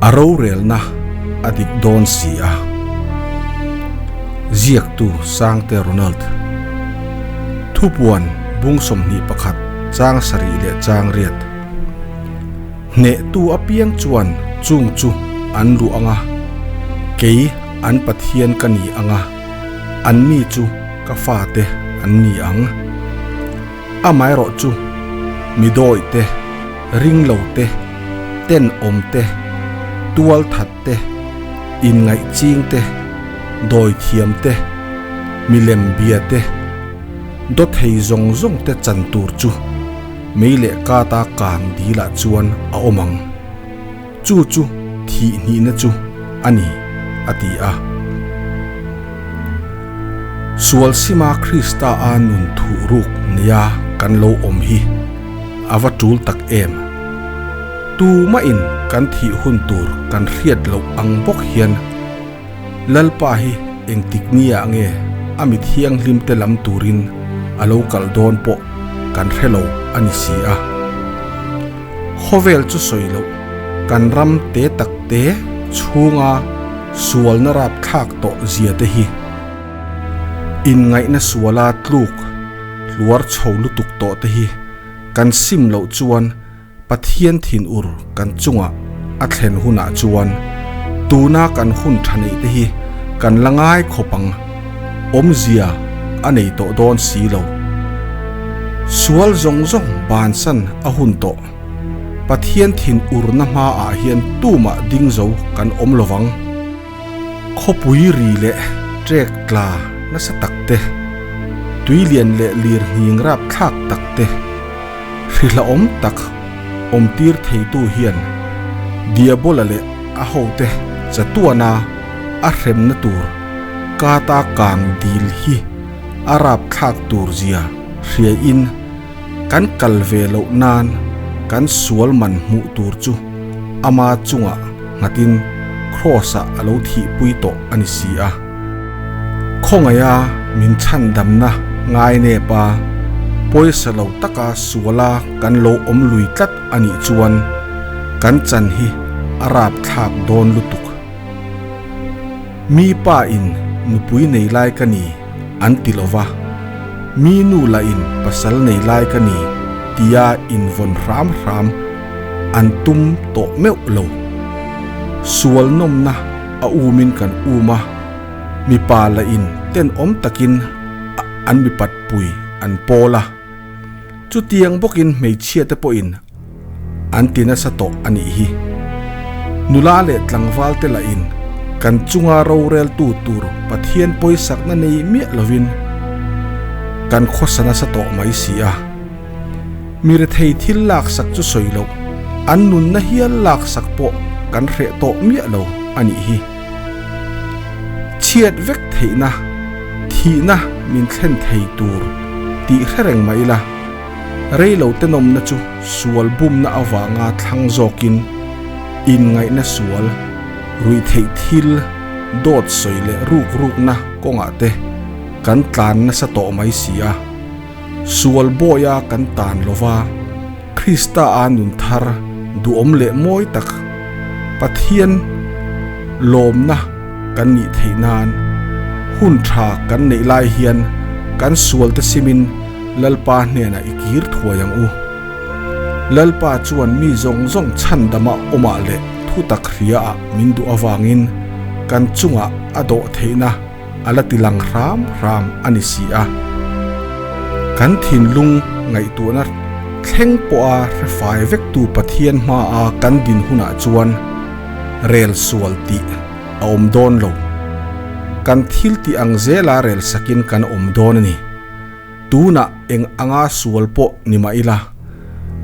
A rorelna a dik dawn si a. Ziaktu Sangte Ronald. Thupuan bung 21 chang sarih leh chang riat. Hnehtu apiang chuan chung chu an luh ang a, kei an Pathian ka ni ang a, anni chu ka fate an ni ang. Amaherawhchu, mi dawih te, ringlo te, tenawm te, tualthat te, inngaihching te, dawithiam te, milem bia te, dawthei zawng zawng te chan tur chu mei leh kata kang dilah chuan a awm ang. Chu chu thih hnihna chu a ni, a ti a. Sual sima Krista a nun thuh ruk nia kan lo awm hi a va tul tak em? Tumahin kan thih hun tur kan hriat loh ang bawk hian Lalpa hi engtik nia nge a mi thianghlim te lam turin a lo kal dawn pawh kan hre lo a ni si a. Khawvel chu sawi loh kan ram te tak te chhunga sualna rapthlak tawh zia te hi inngaihna suala tluk hluar chho lutuk tawh te hi kan sim loh chuan Pathian thinur kan chungah a thlen hunah chuan tuna kan hun tha neih te hi kan la ngai khawp ang, awmzia a nei tawh dawn si lo. Sual zawng zawng bansan a hun tawh. Pathian thinurna hmaah hian tumah ding zo kan awm lo vang. Khawpui ri leh trek tla nasa tak te, tui lian leh lir nghing rap thlak tak te, hrihlawm tak awm tir theitu hian Diabola leh a hote chatuana a hremna tur kata kang dil hi a rap thlak tur zia hriain kan kal ve loh nan kan sual man hmuh tur chu ama chungah nghatin Kraws-ah a lo thihpui tawh a ni si a. Khawngaiha min chhandamna ngai nep a, pawisa lo taka suala kan lo awm lui tlat a nih chuan kan chan hi a rapthlak dawn lutuk. Mi pa in nupui nei lai ka ni an ti lo va, mi nu lah in pasal nei lai ka ni tia invawn hram hram an tum tawh meuh lo. Sual nawmna a umin kan um a, mipa lah in tenawm takin an mipat pui an pawl a. Chutiang bawkin hmeichhia te pawhin an ti nasa tawh a nih hi. Nula leh tlangval te lah in kan chunga roreltu tur Pathian pawisakna nei miah lovin kan khawsa nasa tawh mai si a. Mi rethei thil laksak chu sawi loh, an nunna hial laksak pawh kan hreh tawh miah lo a nih hi. Chhiat vek theihna, thihna min thlen thei tur tih hre reng mah ila, reilo tenawmna chu sual bumna avanga thlang zawkin inngaihna sual, ruihtheih thil, dawt sawi leh ruk rukna kawngah te kan tlan nasa tawh mai si a. Sual bawia kan tan lova, Krista a nun thar duhawm leh mawi tak Pathian lawmna kan nih theih nan hun tha kan neih lai hian kan sualte simin Lalpa hnenah i kir thuai ang u. Lalpa chuan mi zawng zawng chhandama awmah leh thutak hriaah min duh avangin kan chungah a dawh theihna a la ti lang hram hram a ni si a. Kan thinlung ngaihtuahna thleng pawha hrefai vektu Pathian hmaa kan din hunah chuan rel sual tih a awm dawn lo. Kan thil tih ang zela rel sakin kan awm dawn a ni. Tunah eng anga sual pawh ni mah ila,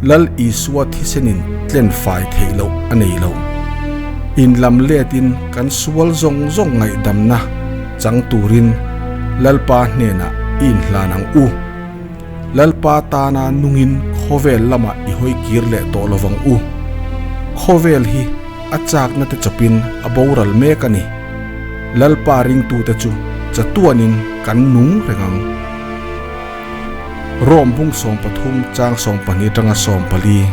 Lal Isua thisenin tlen fai theih loh a nei lo. In lam letin kan sual zawng zawng ngaihdamna chang turin Lalpa hnenah i inhlan ang u. Lalpa tana nungin khawvel lamah i hawi kir leh tawh lo vang u. Khawvel hi a chakna te chawpin a boral mek a ni. Lalpa ringtute chu chatuanin kan nung reng ang. Rome bung 13 chang 12 atanga 14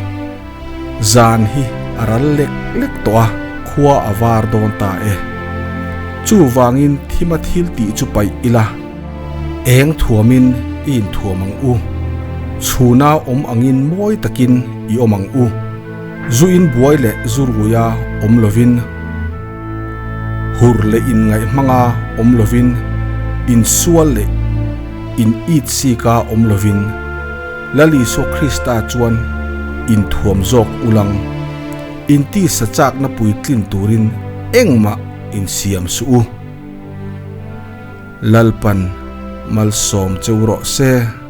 zan hi a ral lek lek tawh a. Khua a var dawn ta e. Chuvangin thima thil tih chu paih ila. Eng thuamin i inthuam ang u. Chhuna awm angin mawi takin i awm ang u. Zu in buai leh zu ruia awm lovin, hur leh inngaih hmanga awm lovin, insual leh in it sika awm lovin, Lal Isua Krista chuan inthuam zawk ulang. Intisa chakna puitlin turin engmah insiam suh u. Lalpan malsawm cheu rawh se.